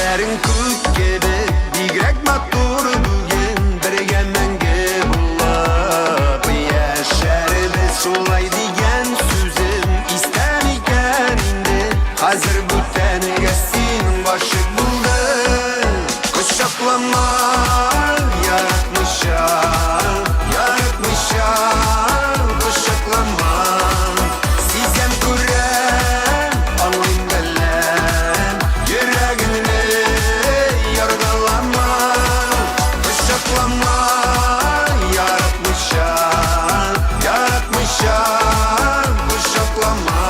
Күзләрең күк кебек, бигрәк матур бүген. Бергә мәңге булып яшәрбез. Шулай дигән сүзем истә микән инде? Хәзер бүтәнгә син гашыйк булдың. Кочаклама, яратмыйча, яратмыйча, кочаклама. Сизәм, күрәм, аңлыйм, беләм, йөрәгемне яргалама. Кочаклама, яратмыйча, яратмыйча, кочаклама.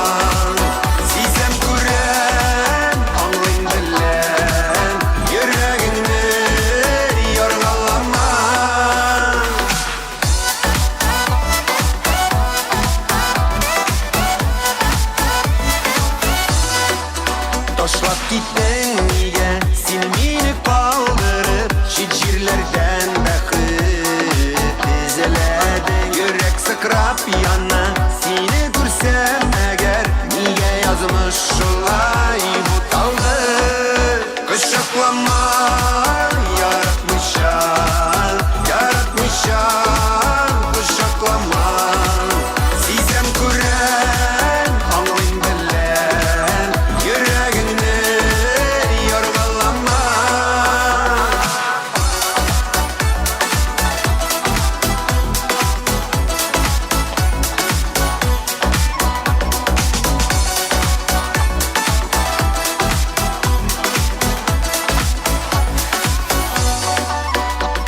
Сизәм, күрәм, аңлыйм, беләм, йөрәгемне яргалама. Ташлап киттең нигә син мине калдырып, чит җирләрдән бәхет эзләдең. Йөрәк сыкрап яна, сине күрсәм әгәр, нигә язмыш шулай буталды? Кочаклама, яратмыйча, яратмыйча, кочаклама. Сизәм, күрәм, аңлыйм, беләм, йөрәгеңне яргалама.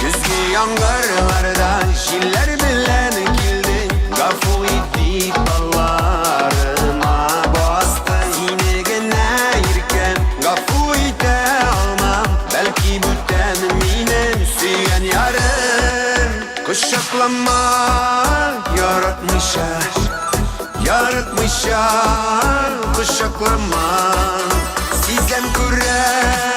Көзге яңгырларда җилләр белән килдең, гафу ит дип алларыма бастың. Сине генә иркәм, гафу итә алмам, бәлки бүтән минем сөйгән ярым. Кочаклама, яратмыйча, яратмыйча, кочаклама. Сизәм, күрәм.